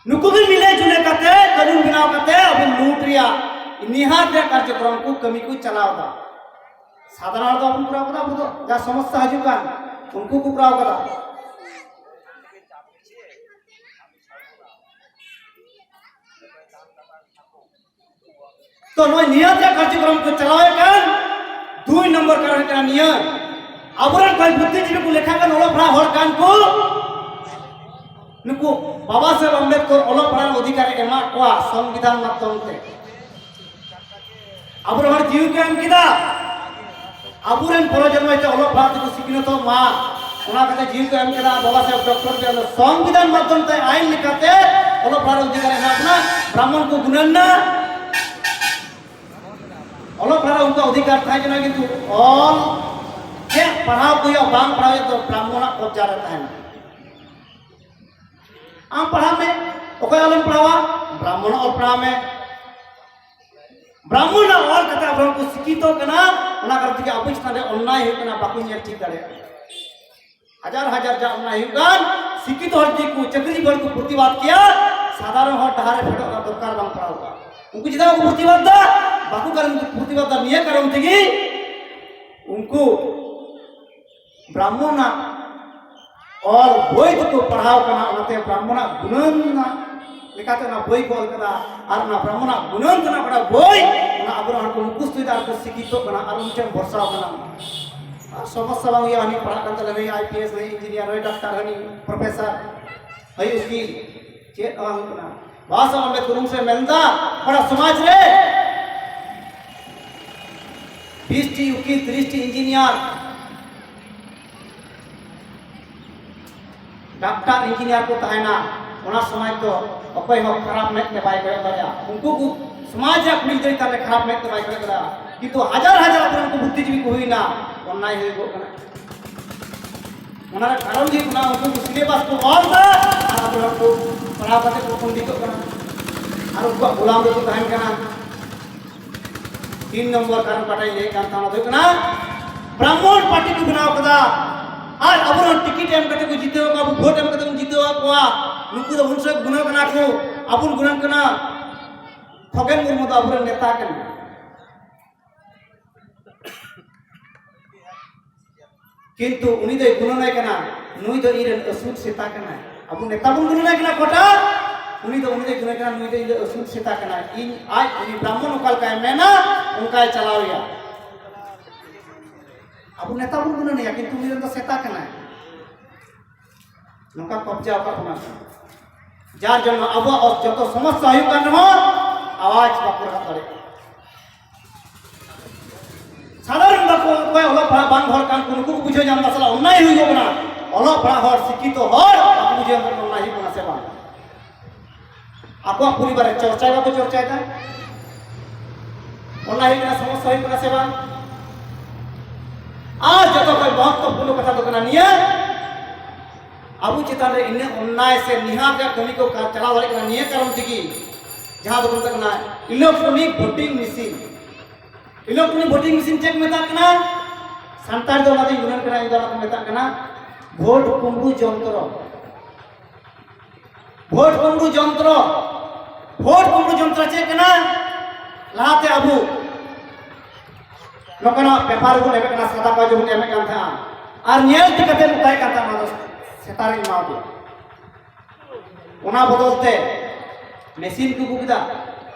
ᱱᱩᱠᱩ ᱜᱮ ᱢᱤᱞᱮ ᱡᱩᱞᱮ ᱠᱟᱛᱮ, ᱠᱟᱹᱱᱩᱱ ᱵᱮᱱᱟᱣ ᱠᱟᱛᱮ ᱟᱵᱚ ᱞᱩᱴ ᱨᱮᱭᱟᱜ ᱱᱤᱦᱟᱨ ᱨᱮᱭᱟᱜ ᱠᱟᱨᱡᱚᱠᱨᱚᱢ ᱠᱚ, ᱠᱟᱹᱢᱤ ᱠᱚ ᱪᱟᱞᱟᱣ ᱮᱫᱟ᱾ ᱥᱟᱫᱷᱟᱨᱚᱱ ᱦᱚᱲ ᱫᱚ ᱵᱟᱵᱚᱱ ᱠᱚᱨᱟᱣ ᱠᱟᱫᱟ, ᱟᱵᱚ ᱫᱚ ᱡᱟ ᱥᱚᱢᱚᱥᱥᱟ ᱦᱤᱡᱩᱜ ᱠᱟᱱ, ᱩᱱᱠᱩ ᱠᱚ ᱠᱚᱨᱟᱣ ᱠᱟᱫᱟ᱾ ᱛᱚ, ᱱᱚᱜᱼᱚᱭ ᱱᱤᱭᱟᱹ ᱡᱮ ᱠᱟᱨᱡᱚᱠᱨᱚᱢ ᱠᱚ ᱪᱟᱞᱟᱣᱮᱫ ᱠᱟᱱ, ᱫᱩᱭ ᱱᱚᱢᱵᱚᱨ ᱠᱟᱨᱚᱱ ᱦᱩᱭᱩᱜ ᱠᱟᱱᱟ ᱱᱤᱭᱟᱹ, ᱟᱵᱚᱨᱮᱱ ᱚᱠᱚᱭ ᱵᱩᱫᱽᱫᱷᱤᱡᱤᱵᱤ ᱠᱚ ᱞᱮᱠᱷᱟ ᱠᱟᱱ, ᱚᱞᱚᱜ ᱯᱟᱲᱦᱟᱜ ᱦᱚᱲ ᱠᱟᱱ ᱠᱚ, ᱱᱩᱠᱩ ᱵᱟᱵᱟ ᱥᱟᱦᱮᱵ ᱟᱢᱵᱮᱫᱠᱚᱨ ᱚᱞᱚᱜ ᱯᱟᱲᱦᱟᱜ ᱚᱫᱷᱤᱠᱟᱨ ᱮ ᱮᱢᱟᱜ ᱠᱚᱣᱟ ᱥᱚᱝᱵᱤᱫᱷᱟᱱ ᱢᱟᱫᱽᱫᱷᱚᱢ ᱛᱮ᱾ ᱟᱵᱚᱨᱮᱱ ᱦᱚᱲ ᱡᱤᱣᱤ ᱠᱚ ᱮᱢ ᱠᱮᱫᱟ, ᱟᱵᱚᱨᱮᱱ ᱯᱨᱚᱡᱚᱱᱢᱚ ᱡᱟᱛᱮ ᱚᱞᱚᱜ ᱯᱟᱲᱦᱟᱜ ᱛᱮᱠᱚ ᱥᱤᱠᱷᱱᱟᱹᱛᱚᱜ ᱢᱟ, ᱚᱱᱟ ᱠᱟᱛᱮ ᱡᱤᱣᱤ ᱠᱚ ᱮᱢ ᱠᱮᱫᱟ᱾ ᱵᱟᱵᱟ ᱥᱟᱦᱮᱵ ᱰᱚᱠᱴᱚᱨ ᱵᱤ ᱟᱨ ᱟᱢᱵᱮᱫᱠᱚᱨ ᱥᱚᱝᱵᱤᱫᱷᱟᱱ ᱢᱟᱫᱽᱫᱷᱚᱢ ᱛᱮ, ᱟᱭᱤᱱ ᱞᱮᱠᱟᱛᱮ ᱚᱞᱚᱜ ᱯᱟᱲᱦᱟᱜ ᱚᱫᱷᱤᱠᱟᱨ ᱮ ᱮᱢᱟ ᱵᱚᱱᱟ᱾ ᱵᱨᱟᱦᱢᱚᱱ ᱠᱚ ᱜᱩᱱᱟᱹᱱ ᱱᱟ, ᱚᱞᱚᱜ ᱯᱟᱲᱦᱟᱜ ᱩᱱᱠᱩᱣᱟᱜ ᱚᱫᱷᱤᱠᱟᱨ ᱛᱟᱦᱮᱸ ᱠᱟᱱᱟ, ᱠᱤᱱᱛᱩ ᱚᱞ ᱪᱮᱫ ᱯᱟᱲᱦᱟᱣ ᱠᱚ ᱦᱩᱭᱩᱜᱼᱟ, ᱵᱟᱝ ᱯᱟᱲᱦᱟᱣ ᱦᱩᱭᱩᱜᱼᱟ, ᱫᱚ ᱵᱨᱟᱦᱢᱚᱱᱟᱜ ᱠᱚᱵᱡᱟ ᱨᱮ ᱛᱟᱦᱮᱱᱟ᱾ ᱟᱢ ᱯᱟᱲᱦᱟᱜ ᱢᱮ, ᱚᱠᱚᱭ ᱚᱞᱮᱢ ᱯᱟᱲᱦᱟᱣᱟ? ᱵᱨᱟᱦᱢᱚᱱᱟᱜ ᱚᱞ ᱯᱟᱲᱦᱟᱣ ᱢᱮ᱾ ᱵᱨᱟᱦᱢᱚᱱᱟᱜ ᱚᱞ ᱠᱟᱛᱮ ᱟᱵᱚ ᱠᱚ ᱥᱤᱠᱠᱷᱤᱛᱚ ᱠᱟᱱᱟ, ᱚᱱᱟ ᱠᱟᱨᱚᱱ ᱛᱮᱜᱮ ᱟᱵᱚ ᱪᱮᱛᱟᱱ ᱨᱮ ᱚᱱᱱᱟᱭ ᱦᱩᱭᱩᱜ ᱠᱟᱱᱟ, ᱵᱟᱠᱚ ᱧᱮᱞ ᱴᱷᱤᱠ ᱫᱟᱲᱮᱭᱟᱜ ᱠᱟᱱᱟ᱾ ᱦᱟᱡᱟᱨ ᱦᱟᱡᱟᱨ ᱡᱟ ᱚᱱᱱᱟᱭ ᱦᱩᱭᱩᱜ ᱠᱟᱱ, ᱥᱤᱠᱠᱷᱤᱛᱚ ᱦᱚᱲ ᱡᱩᱫᱤ ᱠᱚ ᱪᱟᱹᱠᱨᱤ ᱦᱚᱲ ᱠᱚ ᱯᱨᱚᱛᱤᱵᱟᱫ ᱠᱮᱭᱟ, ᱥᱟᱫᱷᱟᱨᱚᱱ ᱦᱚᱲ ᱰᱟᱦᱟᱨ ᱨᱮ ᱯᱷᱮᱰᱚᱜ ᱨᱮᱱᱟᱜ ᱫᱚᱨᱠᱟᱨ ᱵᱟᱝ ᱯᱟᱲᱟᱣ ᱠᱚᱜᱼᱟ᱾ ᱩᱱᱠᱩ ᱪᱮᱫᱟᱜ ᱵᱟᱠᱚ ᱯᱨᱚᱛᱤᱵᱟᱫ ᱫᱟ? ᱵᱟᱠᱚ ᱠᱟᱨᱚᱱ, ᱯᱨᱚᱛᱤᱵᱟᱫ ᱫᱟ ᱱᱤᱭᱟᱹ ᱠᱟᱨᱚᱱ ᱛᱮᱜᱮ, ᱩᱱᱠᱩ ᱵᱨᱟᱦᱢᱚᱱᱟᱜ ᱚᱞ ᱵᱳᱭ ᱫᱚᱠᱚ ᱯᱟᱲᱦᱟᱣ ᱠᱟᱱᱟ, ᱚᱱᱟᱛᱮ ᱵᱨᱟᱦᱢᱚᱱᱟᱜ ᱜᱩᱱᱟᱹᱱ ᱨᱮᱱᱟᱜ ᱞᱮᱠᱟᱛᱮ ᱚᱱᱟ ᱵᱳᱭ ᱠᱚ ᱚᱞ ᱠᱟᱫᱟ᱾ ᱟᱨ ᱚᱱᱟ ᱵᱨᱟᱦᱢᱚᱱᱟᱜ ᱜᱩᱱᱟᱹᱱ ᱛᱮᱱᱟᱜ ᱚᱱᱟ ᱵᱳᱭ, ᱚᱱᱟ ᱟᱵᱚᱨᱮᱱ ᱦᱚᱲ ᱠᱚ ᱢᱩᱠᱷᱚᱥᱛᱚᱭᱮᱫᱟ ᱟᱨ ᱠᱚ ᱥᱤᱠᱠᱷᱤᱛᱚᱜ ᱠᱟᱱᱟ ᱟᱨ ᱩᱱᱤ ᱴᱷᱮᱱ ᱵᱷᱚᱨᱥᱟᱣ ᱠᱟᱱᱟ᱾ ᱥᱚᱢᱚᱥᱥᱟ ᱵᱟᱝ ᱦᱩᱭᱩᱜᱼᱟ᱾ ᱦᱟᱹᱱᱤ ᱯᱟᱲᱦᱟᱜ ᱠᱟᱱ ᱛᱟᱞᱮ, ᱱᱩᱭ ᱟᱭ ᱯᱤ ᱮᱥ, ᱱᱩᱭ ᱤᱧᱡᱤᱱᱤᱭᱟᱨ, ᱱᱩᱭ ᱰᱟᱠᱛᱟᱨ, ᱦᱟᱹᱱᱤ ᱯᱨᱚᱯᱷᱮᱥᱚᱨ, ᱦᱟᱹᱱᱤ ᱩᱠᱤᱞ, ᱪᱮᱫ ᱦᱚᱸ ᱵᱟᱝ ᱦᱩᱭᱩᱜ ᱠᱟᱱᱟ᱾ ᱵᱟᱥ ᱟᱢᱵᱮᱫᱠᱚᱨ ᱩᱱ ᱥᱚᱢᱚᱭ ᱢᱮᱱᱫᱟ, ᱦᱚᱲᱟᱜ ᱥᱚᱢᱟᱡᱽ ᱨᱮ ᱵᱤᱥ ᱴᱤ ᱩᱠᱤᱞ, ᱛᱤᱨᱤᱥ ᱴᱤ ᱤᱧᱡᱤᱱᱤᱭᱟᱨ, ᱰᱟᱠᱛᱟᱨ, ᱤᱧᱡᱤᱱᱤᱭᱟᱨ ᱠᱚ ᱛᱟᱦᱮᱱᱟ, ᱚᱱᱟ ᱥᱚᱢᱟᱡᱽ ᱫᱚ ᱚᱠᱚᱭ ᱦᱚᱸ ᱠᱷᱟᱨᱟᱯ ᱢᱮᱫ ᱛᱮ ᱵᱟᱭ ᱠᱚᱭᱚᱜ ᱫᱟᱲᱮᱭᱟᱜᱼᱟ᱾ ᱩᱱᱠᱩ ᱠᱚ ᱥᱚᱢᱟᱡᱽ ᱨᱮᱭᱟᱜ ᱠᱩᱲᱤ ᱜᱤᱫᱽᱨᱟᱹ ᱪᱮᱛᱟᱱ ᱨᱮ ᱠᱷᱟᱨᱟᱯ ᱢᱮᱫ ᱛᱮ ᱵᱟᱭ ᱠᱚᱭᱚᱜ ᱫᱟᱲᱮᱭᱟᱜᱼᱟ᱾ ᱠᱤᱱᱛᱩ ᱦᱟᱡᱟᱨ ᱦᱟᱡᱟᱨ ᱟᱵᱚᱨᱮᱱ ᱠᱚ ᱵᱩᱫᱽᱫᱷᱤᱡᱤᱵᱤ ᱠᱚ ᱦᱩᱭᱱᱟ, ᱚᱱᱱᱟᱭ ᱦᱩᱭᱩᱜᱚᱜ ᱠᱟᱱᱟ᱾ ᱚᱱᱟ ᱨᱮ ᱠᱟᱨᱚᱱ ᱦᱩᱭᱩᱜ ᱠᱟᱱᱟ, ᱩᱱᱠᱩ ᱠᱚ ᱥᱤᱞᱮᱵᱟᱥ ᱠᱚ ᱚᱞ ᱮᱫᱟ ᱟᱨ ᱟᱵᱚᱨᱮᱱ ᱠᱚ ᱯᱟᱲᱦᱟᱣ ᱠᱟᱛᱮ ᱠᱚ ᱯᱚᱱᱰᱤᱛᱚᱜ ᱠᱟᱱᱟ ᱟᱨ ᱩᱱᱠᱩᱣᱟᱜ ᱜᱳᱞᱟᱢ ᱨᱮᱠᱚ ᱛᱟᱦᱮᱱ ᱠᱟᱱᱟ᱾ ᱛᱤᱱ ᱱᱚᱢᱵᱚᱨ ᱠᱟᱨᱚᱱ ᱚᱠᱟᱴᱟᱜ ᱤᱧ ᱞᱟᱹᱭᱮᱫ ᱠᱟᱱ ᱛᱟᱦᱮᱸ, ᱚᱱᱟ ᱫᱚ ᱦᱩᱭᱩᱜ ᱠᱟᱱᱟ ᱵᱨᱟᱦᱢᱚᱬ ᱯᱟᱨᱴᱤ ᱠᱚ ᱵᱮᱱᱟᱣ ᱠᱟᱫᱟ᱾ ᱟᱨ ᱟᱵᱚ ᱦᱚᱸ ᱴᱤᱠᱤᱴ ᱮᱢ ᱠᱟᱛᱮ ᱠᱚ ᱡᱤᱛᱟᱹᱣ ᱠᱚᱣᱟ, ᱟᱵᱚ ᱵᱷᱳᱴ ᱮᱢ ᱠᱟᱛᱮ ᱵᱚᱱ ᱡᱤᱛᱟᱹᱣ ᱠᱚᱣᱟ᱾ ᱱᱩᱠᱩ ᱫᱚ ᱩᱱ ᱥᱚᱢᱚᱭ ᱜᱩᱱᱟᱹ ᱠᱟᱱᱟ ᱠᱚ, ᱟᱵᱚ ᱵᱚᱱ ᱜᱩᱱᱟᱹ ᱠᱟᱱᱟ᱾ ᱠᱷᱚᱜᱮᱱ ᱢᱩᱨᱢᱩ ᱫᱚ ᱟᱵᱚᱨᱮᱱ ᱱᱮᱛᱟ ᱠᱟᱱᱟ᱾ ᱠᱤᱱᱛᱩ ᱩᱱᱤ ᱫᱚᱭ ᱜᱩᱱᱟᱹᱱᱟᱭ ᱠᱟᱱᱟ, ᱱᱩᱭ ᱫᱚ ᱤᱧ ᱨᱮᱱ ᱟᱹᱥᱩᱞ ᱥᱮᱛᱟ ᱠᱟᱱᱟᱭ᱾ ᱟᱵᱚ ᱱᱮᱛᱟ ᱵᱚᱱ ᱜᱩᱱᱟᱹᱱᱟᱭ ᱠᱟᱱᱟ ᱚᱠᱚᱭᱴᱟᱜ? ᱩᱱᱤ ᱫᱚ, ᱩᱱᱤ ᱫᱚᱭ ᱜᱩᱱᱟᱹᱱ ᱠᱟᱱᱟ, ᱱᱩᱭ ᱫᱚ ᱤᱧ ᱫᱚ ᱟᱹᱥᱩᱞ ᱥᱮᱛᱟ ᱠᱟᱱᱟᱭ᱾ ᱤᱧ, ᱟᱡ, ᱩᱱᱤ ᱵᱨᱟᱦᱢᱚᱬ ᱚᱠᱟ ᱞᱮᱠᱟᱭ ᱢᱮᱱᱟ, ᱚᱱᱠᱟᱭ ᱪᱟᱞᱟᱣᱮᱭᱟ᱾ ᱟᱵᱚ ᱱᱮᱛᱟ ᱵᱚᱱ ᱜᱩᱱᱟᱹᱱᱮᱭᱟ, ᱠᱤᱱᱛᱩ ᱩᱱᱤ ᱨᱮᱱ ᱫᱚ ᱥᱮᱛᱟ ᱠᱟᱱᱟᱭ᱾ ᱱᱚᱝᱠᱟ ᱠᱚᱵᱡᱟ ᱟᱠᱟᱫ ᱵᱚᱱᱟ ᱠᱚ᱾ ᱡᱟᱨ ᱡᱚᱱᱱᱚ ᱟᱵᱚᱣᱟᱜ ᱡᱚᱛᱚ ᱥᱚᱢᱚᱥᱥᱟ ᱦᱩᱭᱩᱜ ᱠᱟᱱ ᱨᱮᱦᱚᱸ ᱟᱣᱟᱡ ᱵᱟᱠᱚ ᱨᱟᱠᱟᱵ ᱫᱟᱲᱮᱭᱟᱜ ᱠᱟᱱᱟ᱾ ᱥᱟᱫᱷᱟᱨᱚᱱ ᱵᱟᱠᱚ, ᱚᱠᱚᱭ ᱚᱞᱚᱜ ᱯᱟᱲᱦᱟᱜ ᱵᱟᱝ ᱦᱚᱲ ᱠᱟᱱ ᱠᱚ, ᱱᱩᱠᱩ ᱠᱚ ᱵᱩᱡᱷᱟᱹᱣ ᱧᱟᱢ ᱮᱫᱟ, ᱥᱟᱞᱟ ᱚᱱᱱᱟᱭ ᱦᱩᱭᱩᱜ ᱠᱟᱱᱟ᱾ ᱚᱞᱚᱜ ᱯᱟᱲᱦᱟᱜ ᱦᱚᱲ, ᱥᱤᱠᱠᱷᱤᱛᱚ ᱦᱚᱲ ᱵᱟᱠᱚ ᱵᱩᱡᱷᱟᱹᱣ ᱧᱟᱢ ᱮᱫᱟ, ᱚᱱᱱᱟᱭ ᱦᱩᱭᱩᱜ ᱠᱟᱱᱟ ᱥᱮ ᱵᱟᱝ? ᱟᱠᱚᱣᱟᱜ ᱯᱚᱨᱤᱵᱟᱨ ᱨᱮ ᱪᱚᱨᱪᱟᱭ ᱵᱟᱠᱚ ᱪᱚᱨᱪᱟᱭᱮᱫᱟ, ᱚᱱᱱᱟᱭ ᱦᱩᱭᱩᱜ ᱠᱟᱱᱟ, ᱥᱚᱢᱚᱥᱥᱟ ᱦᱩᱭᱩᱜ ᱠᱟᱱᱟ ᱥᱮ ᱵᱟᱝ? ᱟᱨ ᱡᱚᱛᱚ ᱠᱷᱚᱱ ᱢᱚᱦᱚᱛᱛᱚᱯᱩᱨᱱᱚ ᱠᱟᱛᱷᱟ ᱫᱚ ᱠᱟᱱᱟ ᱱᱤᱭᱟᱹ, ᱟᱵᱚ ᱪᱮᱛᱟᱱ ᱨᱮ ᱤᱱᱟᱹᱜ ᱚᱱᱱᱟᱭ ᱥᱮ ᱱᱤᱦᱟᱛ ᱨᱮᱭᱟᱜ ᱠᱟᱹᱢᱤ ᱠᱚ ᱠᱟ-, ᱪᱟᱞᱟᱣ ᱫᱟᱲᱮᱭᱟᱜ ᱠᱟᱱᱟ ᱱᱤᱭᱟᱹ ᱠᱟᱨᱚᱱ ᱛᱮᱜᱮ, ᱡᱟᱦᱟᱸ ᱫᱚᱠᱚ ᱢᱮᱛᱟᱜ ᱠᱟᱱᱟ electronic voting machine᱾ Electronic voting machine ᱪᱮᱫ ᱠᱚ ᱢᱮᱛᱟᱜ ᱠᱟᱱᱟ? ᱥᱟᱱᱛᱟᱲ ᱫᱚ ᱚᱱᱟ ᱫᱚᱧ ᱜᱩᱱᱟᱹᱱ ᱠᱟᱱᱟ, ᱤᱧ ᱫᱚ ᱚᱱᱟ ᱠᱚ ᱢᱮᱛᱟᱜ ᱠᱟᱱᱟ ᱵᱷᱳᱴ ᱠᱩᱢᱵᱽᱲᱩ ᱡᱚᱱᱛᱨᱚ᱾ ᱵᱷᱳᱴ ᱠᱩᱢᱵᱽᱲᱩ ᱡᱚᱱᱛᱨᱚ᱾ ᱵᱷᱳᱴ ᱠᱩᱢᱵᱽᱲᱩ ᱡᱚᱱᱛᱨᱚ ᱪᱮᱫ ᱠᱟᱱᱟ? ᱞᱟᱦᱟᱛᱮ ᱟᱵᱚ ᱱᱚᱝᱠᱟᱱᱟᱜ ᱯᱮᱯᱟᱨ ᱵᱚᱱ ᱮᱢᱮᱫ ᱠᱟᱱᱟ, ᱥᱟᱫᱟ ᱠᱟᱜᱚᱡᱽ ᱵᱚᱱ ᱮᱢᱮᱫ ᱠᱟᱱ ᱛᱟᱦᱮᱸᱱᱟ, ᱟᱨ ᱧᱮᱞ ᱴᱷᱤᱠ ᱠᱟᱛᱮ ᱢᱮᱛᱟᱭ ᱠᱟᱱ ᱛᱟᱦᱮᱸᱱᱟ, "ᱱᱚᱣᱟ ᱫᱚ ᱥᱮᱛᱟ ᱨᱤᱧ ᱮᱢᱟ ᱫᱮᱭᱟ᱾" ᱚᱱᱟ ᱵᱚᱫᱚᱞ ᱛᱮ ᱢᱮᱥᱤᱱ ᱠᱚ ᱟᱹᱜᱩ ᱠᱮᱫᱟ,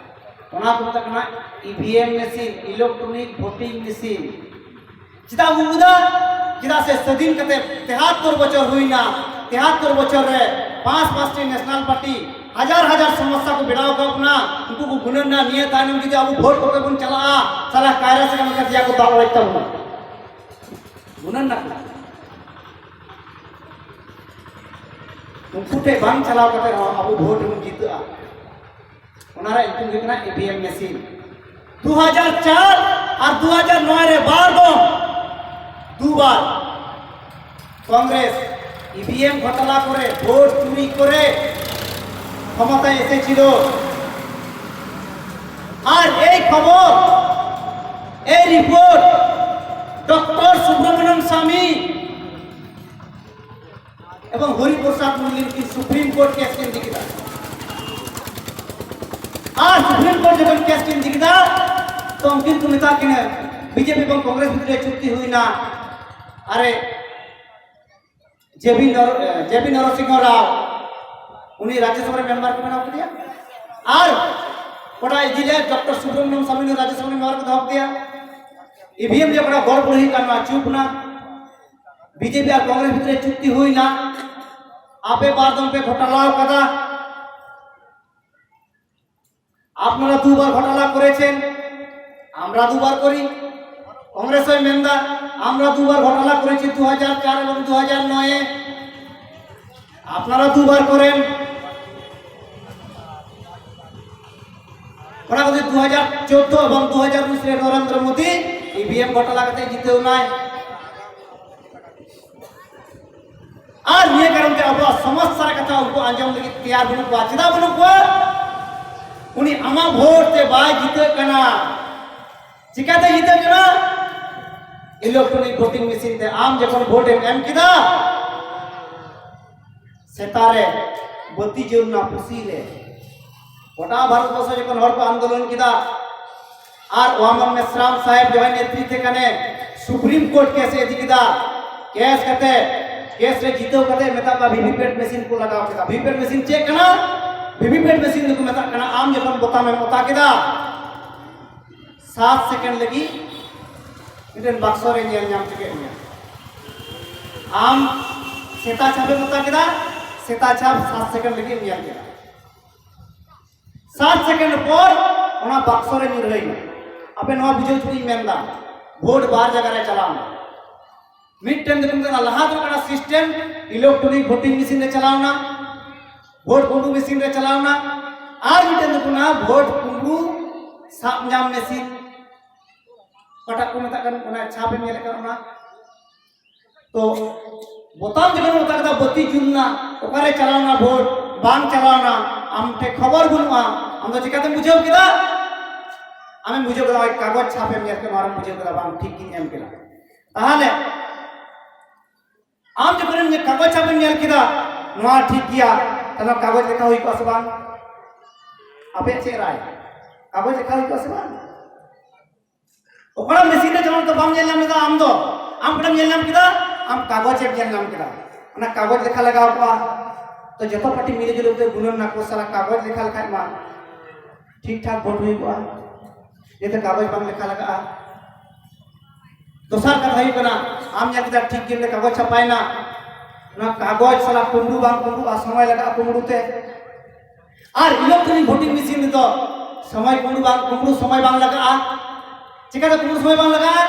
ᱚᱱᱟ ᱠᱚ ᱢᱮᱛᱟᱜ ᱠᱟᱱᱟ ᱤ ᱵᱷᱤ ᱮᱢ ᱢᱮᱥᱤᱱ, electronic voting machine᱾ ᱪᱮᱫᱟᱜ ᱵᱚᱱ ᱩᱫᱟ? ᱪᱮᱫᱟᱜ ᱥᱮ ᱥᱟᱹᱫᱷᱤᱱ ᱠᱟᱛᱮ ᱛᱮᱦᱟᱛᱛᱚᱨ ᱵᱚᱪᱷᱚᱨ ᱦᱩᱭᱱᱟ᱾ ᱛᱮᱦᱟᱛᱛᱚᱨ ᱵᱚᱪᱷᱚᱨ ᱨᱮ ᱯᱟᱸᱪ ᱯᱟᱸᱪᱴᱤ ᱱᱮᱥᱱᱟᱞ ᱯᱟᱨᱴᱤ ᱦᱟᱡᱟᱨ ᱦᱟᱡᱟᱨ ᱥᱚᱢᱚᱥᱥᱟ ᱠᱚ ᱵᱮᱱᱟᱣ ᱟᱠᱟᱫ ᱵᱚᱱᱟ᱾ ᱩᱱᱠᱩ ᱠᱚ ᱜᱩᱱᱟᱹᱱ ᱱᱟ, ᱱᱤᱭᱟᱹ ᱛᱟᱭᱱᱚᱢ ᱡᱩᱫᱤ ᱟᱵᱚ ᱵᱷᱳᱴ ᱠᱚᱨᱮ ᱵᱚᱱ ᱪᱟᱞᱟᱜᱼᱟ, ᱥᱟᱞᱟ ᱠᱟᱭᱨᱟ ᱥᱟᱠᱟᱢ ᱞᱮᱠᱟ ᱫᱮᱭᱟ ᱠᱚ ᱫᱟᱞ ᱚᱲᱮᱡ ᱛᱟᱵᱚᱱᱟ᱾ ᱜᱩᱱᱟᱹᱱ ᱱᱟ ᱠᱚ᱾ ᱩᱱᱠᱩ ᱴᱷᱮᱱ ᱵᱟᱝ ᱪᱟᱞᱟᱣ ᱠᱟᱛᱮ ᱨᱮᱦᱚᱸ ᱟᱵᱚ ᱵᱷᱳᱴ ᱨᱮᱵᱚᱱ ᱡᱤᱛᱟᱹᱜᱼᱟ᱾ ᱚᱱᱟ ᱨᱮᱭᱟᱜ ᱧᱩᱛᱩᱢ ᱦᱩᱭᱩᱜ ᱠᱟᱱᱟ ᱤ ᱵᱷᱤ ᱮᱢ ᱢᱮᱥᱤᱱ᱾ ᱫᱩ ᱦᱟᱡᱟᱨ ᱪᱟᱨ ᱟᱨ ᱫᱩ ᱦᱟᱡᱟᱨ ᱱᱚᱭ ᱨᱮ ᱵᱟᱨ ᱫᱚᱢ, ᱫᱩ ᱵᱟᱨ ᱠᱚᱝᱜᱨᱮᱥ ᱤ ᱵᱷᱤ ᱮᱢ ᱜᱷᱚᱴᱟᱞᱟ ᱠᱚᱨᱮ, ᱵᱷᱳᱴ ᱪᱩᱨᱤ ᱠᱚᱨᱮ ᱠᱷᱚᱢᱚᱛᱟᱭ ᱮᱥᱮ ᱪᱤᱞᱚ᱾ ᱟᱨ ᱮᱭ ᱠᱷᱚᱵᱚᱨ, ᱮᱭ ᱨᱤᱯᱳᱨᱴ ᱰᱚᱠᱴᱚᱨ ᱥᱩᱵᱨᱚᱢᱚᱱᱤᱭᱚᱢ ᱥᱟᱢᱤ ᱮᱵᱚᱝ ᱦᱚᱨᱤ ᱯᱨᱚᱥᱟᱫᱽ ᱢᱩᱨᱢᱩ ᱩᱱᱠᱤᱱ ᱥᱩᱯᱨᱤᱢ ᱠᱳᱨᱴ ᱠᱮᱥ ᱠᱤᱱ ᱤᱫᱤ ᱠᱮᱫᱟ᱾ ᱟᱨ ᱥᱩᱯᱨᱤᱢ ᱠᱳᱨᱴ ᱡᱚᱠᱷᱚᱱ ᱠᱮᱥ ᱠᱤᱱ ᱤᱫᱤ ᱠᱮᱫᱟ, ᱛᱚ ᱩᱱᱠᱤᱱ ᱠᱚ ᱢᱮᱛᱟ ᱠᱤᱱᱟ, ᱵᱤᱡᱮᱯᱤ ᱮᱵᱚᱝ ᱠᱚᱝᱜᱨᱮᱥ ᱵᱷᱤᱛᱨᱤ ᱨᱮ ᱪᱩᱠᱛᱤ ᱦᱩᱭᱱᱟ᱾ ᱟᱨᱮ ᱡᱮ ᱵᱤ ᱱᱚᱨ-, ᱡᱮ ᱵᱤ ᱱᱚᱨᱚᱥᱤᱝᱦᱚ ᱨᱟᱣ, ᱩᱱᱤ ᱨᱟᱡᱽᱡᱚᱥᱚᱵᱷᱟ ᱨᱮ ᱢᱮᱢᱵᱟᱨ ᱠᱚ ᱵᱮᱱᱟᱣ ᱠᱮᱫᱮᱭᱟ᱾ ᱟᱨ ᱠᱚᱲᱟ ᱤᱫᱤ ᱞᱮᱫ ᱰᱚᱠᱴᱚᱨ ᱥᱩᱵᱨᱚᱢᱚᱱᱤᱭᱚᱢ ᱥᱟᱢᱤ, ᱩᱱᱤ ᱨᱟᱡᱽᱡᱚᱥᱚᱵᱷᱟ ᱨᱮ ᱢᱮᱢᱵᱟᱨ ᱠᱚ ᱫᱚᱦᱚ ᱠᱮᱫᱮᱭᱟ᱾ ᱤ ᱵᱷᱤ ᱮᱢ ᱨᱮ ᱠᱚᱲᱟ ᱜᱚᱲ ᱵᱩᱲᱦᱤ ᱠᱟᱱ ᱱᱚᱣᱟ ᱪᱩᱯ ᱱᱟ᱾ ᱵᱤᱡᱮᱯᱤ ᱟᱨ ᱠᱚᱝᱜᱨᱮᱥ ᱵᱷᱤᱛᱨᱤ ᱨᱮ ᱪᱩᱠᱛᱤ ᱦᱩᱭᱱᱟ, ᱟᱯᱮ ᱵᱟᱨ ᱫᱚᱢ ᱯᱮ ᱜᱷᱚᱴᱟᱞᱟ ᱠᱟᱫᱟ, আপনারা দুবার ঘোটালা করেছেন, আমরা দুবার করি। কংগ্রেস ᱦᱚᱸᱭ ᱢᱮᱱᱫᱟ, আমরা দুবার ঘোটালা করেছি, দু হাজার চার এবং দু হাজার নয় এ, আপনারা দুবার করেন। ᱚᱱᱟ ᱠᱷᱟᱹᱛᱤᱨ ᱫᱩ ᱦᱟᱡᱟᱨ ᱪᱳᱫᱽᱫᱳ ᱮᱵᱚᱝ ᱫᱩ ᱦᱟᱡᱟᱨ ᱩᱱᱤᱥ ᱨᱮ ᱱᱚᱨᱮᱱᱫᱨᱚ ᱢᱳᱫᱤ ᱤ ᱵᱷᱤ ᱮᱢ ᱜᱷᱚᱴᱟᱞᱟ ᱠᱟᱛᱮ ᱡᱤᱛᱟᱹᱣ ᱮᱱᱟᱭ᱾ ᱟᱨ ᱱᱤᱭᱟᱹ ᱠᱟᱨᱚᱱ ᱛᱮ ᱟᱵᱚᱣᱟᱜ ᱥᱚᱢᱚᱥᱥᱟ ᱨᱮ ᱠᱟᱛᱷᱟ ᱩᱱᱠᱩ ᱟᱸᱡᱚᱢ ᱞᱟᱹᱜᱤᱫ ᱛᱮᱭᱟᱨ ᱵᱟᱹᱱᱩᱜ ᱠᱚᱣᱟ᱾ ᱪᱮᱫᱟᱜ ᱵᱟᱹᱱᱩᱜ ᱠᱚᱣᱟ? ᱩᱱᱤ ᱟᱢᱟᱜ ᱵᱷᱳᱴ ᱛᱮ ᱵᱟᱭ ᱡᱤᱛᱟᱹᱜ ᱠᱟᱱᱟ᱾ ᱪᱤᱠᱟᱛᱮ ᱡᱤᱛᱟᱹᱜ ᱠᱟᱱᱟ? ᱤᱞᱮᱠᱴᱨᱚᱱᱤᱠ ᱵᱷᱳᱴᱤᱝ ᱢᱮᱥᱤᱱ ᱛᱮ᱾ ᱟᱢ ᱡᱚᱠᱷᱚᱱ ᱵᱷᱳᱴ ᱮᱢ ᱮᱢ ᱠᱮᱫᱟ, ᱥᱮᱛᱟᱜ ᱨᱮ ᱵᱟᱹᱛᱤ ᱡᱩᱞ ᱮᱱᱟ ᱯᱩᱥᱤ ᱨᱮ᱾ ᱜᱚᱴᱟ ᱵᱷᱟᱨᱚᱛ ᱵᱚᱨᱥᱚ ᱡᱚᱠᱷᱚᱱ ᱦᱚᱲ ᱠᱚ ᱟᱱᱫᱳᱞᱚᱱ ᱠᱮᱫᱟ, ᱟᱨ ᱣᱟᱢᱚᱱ ᱢᱮᱥᱨᱟᱢ ᱥᱟᱦᱮᱵ ᱡᱟᱦᱟᱸᱭ ᱱᱮᱛᱨᱤᱛᱮ ᱠᱟᱱᱮ ᱥᱩᱯᱨᱤᱢ ᱠᱳᱨᱴ ᱠᱮᱥ ᱮ ᱤᱫᱤ ᱠᱮᱫᱟ᱾ ᱠᱮᱥ ᱠᱟᱛᱮ, ᱠᱮᱥ ᱨᱮ ᱡᱤᱛᱟᱹᱣ ᱠᱟᱛᱮ ᱢᱮᱛᱟᱜ ᱠᱚᱣᱟ, ᱵᱷᱤ ᱵᱷᱤ ᱯᱮᱴ ᱢᱮᱥᱤᱱ ᱠᱚ ᱞᱟᱜᱟᱣ ᱠᱮᱫᱟ᱾ ᱵᱷᱤ ᱵᱷᱤ ᱯᱮᱴ ᱢᱮᱥᱤᱱ ᱪᱮᱫ ᱠᱟᱱᱟ? ᱵᱷᱤ ᱵᱷᱤ ᱯᱮᱴ ᱢᱮᱥᱤᱱ ᱫᱚᱠᱚ ᱢᱮᱛᱟᱜ ᱠᱟᱱᱟ, ᱟᱢ ᱡᱚᱠᱷᱚᱱ ᱵᱳᱛᱟᱢ ᱮᱢ ᱚᱛᱟ ᱠᱮᱫᱟ, ᱥᱟᱛ ᱥᱮᱠᱮᱱᱰ ᱞᱟᱹᱜᱤᱫ ᱢᱤᱫᱴᱮᱱ ᱵᱟᱠᱥᱚ ᱨᱮ ᱧᱮᱞ ᱧᱟᱢ ᱦᱚᱪᱚ ᱠᱮᱫ ᱢᱮᱭᱟ᱾ ᱟᱢ ᱥᱮᱛᱟ ᱪᱷᱟᱯᱮᱢ ᱦᱟᱛᱟᱣ ᱠᱮᱫᱟ, ᱥᱮᱛᱟ ᱪᱷᱟᱯ ᱥᱟᱛ ᱥᱮᱠᱮᱱᱰ ᱞᱟᱹᱜᱤᱫ ᱮᱢ ᱧᱮᱞ ᱠᱮᱫᱟ᱾ ᱥᱟᱛ ᱥᱮᱠᱮᱱᱰ ᱯᱚᱨ ᱚᱱᱟ ᱵᱟᱠᱥᱚ ᱨᱮ ᱧᱩᱨᱦᱟᱹᱭᱮᱱᱟ᱾ ᱟᱯᱮ ᱱᱚᱣᱟ ᱵᱩᱡᱷᱟᱹᱣ ᱦᱚᱪᱚ ᱤᱧ ᱢᱮᱱᱫᱟ, ᱵᱷᱳᱴ ᱵᱟᱨ ᱡᱟᱭᱜᱟ ᱨᱮ ᱪᱟᱞᱟᱣ ᱮᱱᱟ᱾ ᱢᱤᱫᱴᱮᱱ ᱫᱚᱠᱚ ᱢᱮᱛᱟᱜᱼᱟ, ᱞᱟᱦᱟ ᱫᱚ ᱠᱟᱱᱟ ᱥᱤᱥᱴᱮᱢ, ᱤᱞᱮᱠᱴᱨᱚᱱᱤᱠ ᱵᱷᱳᱴᱤᱝ ᱢᱮᱥᱤᱱ ᱨᱮ ᱪᱟᱞᱟᱣ ᱮᱱᱟ, ᱵᱷᱳᱴ ᱠᱩᱢᱵᱽᱲᱩ ᱢᱮᱥᱤᱱ ᱨᱮ ᱪᱟᱞᱟᱣ ᱮᱱᱟ, ᱟᱨ ᱢᱤᱫᱴᱮᱱ ᱫᱚᱠᱚ ᱢᱮᱱᱟ ᱵᱷᱳᱴ ᱠᱩᱢᱵᱽᱲᱩ ᱥᱟᱵ ᱧᱟᱢ ᱢᱮᱥᱤᱱ, ᱚᱠᱟᱴᱟᱜ ᱠᱚ ᱢᱮᱛᱟᱜ ᱠᱟᱱ, ᱚᱱᱟ ᱪᱷᱟᱯ ᱮᱢ ᱧᱮᱞᱮᱫ ᱠᱟᱱ ᱚᱱᱟ᱾ ᱛᱚ ᱵᱳᱛᱟᱢ ᱡᱚᱠᱷᱚᱱ ᱚᱛᱟ ᱠᱮᱫᱟ, ᱵᱟᱹᱛᱤ ᱡᱩᱞ ᱮᱱᱟ, ᱚᱠᱟᱨᱮ ᱪᱟᱞᱟᱣ ᱮᱱᱟ ᱵᱷᱳᱴ, ᱵᱟᱝ ᱪᱟᱞᱟᱣ ᱮᱱᱟ, ᱟᱢ ᱴᱷᱮᱱ ᱠᱷᱚᱵᱚᱨ ᱵᱟᱹᱱᱩᱜᱼᱟ, ᱟᱢ ᱫᱚ ᱪᱤᱠᱟᱛᱮᱢ ᱵᱩᱡᱷᱟᱹᱣ ᱠᱮᱫᱟ? ᱟᱢᱮᱢ ᱵᱩᱡᱷᱟᱹᱣ ᱠᱮᱫᱟ, ᱳᱭ ᱠᱟᱜᱚᱡᱽ ᱪᱷᱟᱯ ᱮᱢ ᱧᱮᱞ ᱠᱮᱫᱟ, ᱚᱱᱟᱨᱮᱢ ᱵᱩᱡᱷᱟᱹᱣ ᱠᱮᱫᱟ, ᱵᱟᱝ, ᱴᱷᱤᱠ ᱜᱤᱧ ᱮᱢ ᱠᱮᱫᱟ᱾ ᱛᱟᱦᱚᱞᱮ ᱟᱢ ᱡᱚᱠᱷᱚᱱᱮᱢ ᱧᱮ-, ᱠᱟᱜᱚᱡᱽ ᱪᱷᱟᱯ ᱮᱢ ᱧᱮᱞ ᱠᱮᱫᱟ, ᱱᱚᱣᱟ ᱴᱷᱤᱠ ᱜᱮᱭᱟ, ᱛᱟᱦᱚᱞᱮ ᱠᱟᱜᱚᱡᱽ ᱞᱮᱠᱷᱟ ᱦᱩᱭ ᱠᱚᱜᱼᱟ ᱥᱮ ᱵᱟᱝ? ᱟᱯᱮᱭᱟᱜ ᱪᱮᱫ ᱨᱟᱭ? ᱠᱟᱜᱚᱡᱽ ᱞᱮᱠᱷᱟ ᱦᱩᱭ ᱠᱚᱜᱼᱟ ᱥᱮ ᱵᱟᱝ? ᱚᱠᱟᱴᱟᱜ ᱢᱮᱥᱤᱱ ᱨᱮ ᱪᱟᱞᱟᱣ ᱠᱟᱛᱮ ᱵᱟᱢ ᱧᱮᱞ ᱧᱟᱢ ᱞᱮᱫᱟ ᱟᱢ ᱫᱚ? ᱟᱢ ᱚᱠᱟᱴᱟᱜ ᱧᱮᱞ ᱧᱟᱢ ᱠᱮᱫᱟ? ᱟᱢ ᱠᱟᱜᱚᱡᱽ ᱮᱢ ᱧᱮᱞ ᱧᱟᱢ ᱠᱮᱫᱟ᱾ ᱚᱱᱟ ᱠᱟᱜᱚᱡᱽ ᱞᱮᱠᱷᱟ ᱞᱟᱜᱟᱣ ᱠᱚᱜᱼᱟ᱾ ᱛᱚ ᱡᱚᱛᱚ ᱯᱟᱨᱴᱤ ᱢᱤᱞᱮ ᱡᱩᱞᱮ ᱠᱟᱛᱮ ᱜᱩᱱᱟᱹᱱ ᱱᱟᱠᱚ, ᱥᱟᱞᱟ ᱠᱟᱜᱚᱡᱽ ᱞᱮᱠᱷᱟ ᱞᱮᱠᱷᱟᱡ ᱢᱟ ᱴᱷᱤᱠ ᱴᱷᱟᱠ ᱵᱷᱳᱴ ᱦᱩᱭ ᱠᱚᱜᱼᱟ, ᱡᱟᱛᱮ ᱠᱟᱜᱚᱡᱽ ᱵᱟᱝ ᱞᱮᱠᱷᱟ ᱞᱟᱜᱟᱜᱼᱟ᱾ ᱫᱚᱥᱟᱨ ᱠᱟᱛᱷᱟ ᱦᱩᱭᱩᱜ ᱠᱟᱱᱟ, ᱟᱢ ᱧᱮᱞ ᱠᱮᱫᱟ ᱴᱷᱤᱠ ᱜᱮ ᱠᱟᱜᱚᱡᱽ ᱪᱷᱟᱯᱟᱭᱮᱱᱟ, ᱚᱱᱟ ᱠᱟᱜᱚᱡᱽ ᱥᱟᱞᱟ ᱠᱩᱢᱵᱽᱲᱩ ᱵᱟᱝ ᱠᱩᱢᱵᱽᱲᱩᱜᱼᱟ, ᱥᱚᱢᱚᱭ ᱞᱟᱜᱟᱜᱼᱟ ᱠᱩᱢᱵᱽᱲᱩ ᱛᱮ᱾ ᱟᱨ ᱤᱞᱮᱠᱴᱨᱚᱱᱤᱠ ᱵᱷᱳᱴᱤᱝ ᱢᱮᱥᱤᱱ ᱨᱮᱫᱚ ᱥᱚᱢᱚᱭ ᱠᱩᱢᱵᱽᱲᱩ ᱵᱟᱝ, ᱠᱩᱢᱵᱽᱲᱩ ᱥᱚᱢᱚᱭ ᱵᱟᱝ ᱞᱟᱜᱟᱜᱼᱟ᱾ ᱪᱤᱠᱟᱹᱛᱮ ᱠᱩᱢᱵᱽᱲᱩ ᱥᱚᱢᱚᱭ ᱵᱟᱝ ᱞᱟᱜᱟᱜᱼᱟ?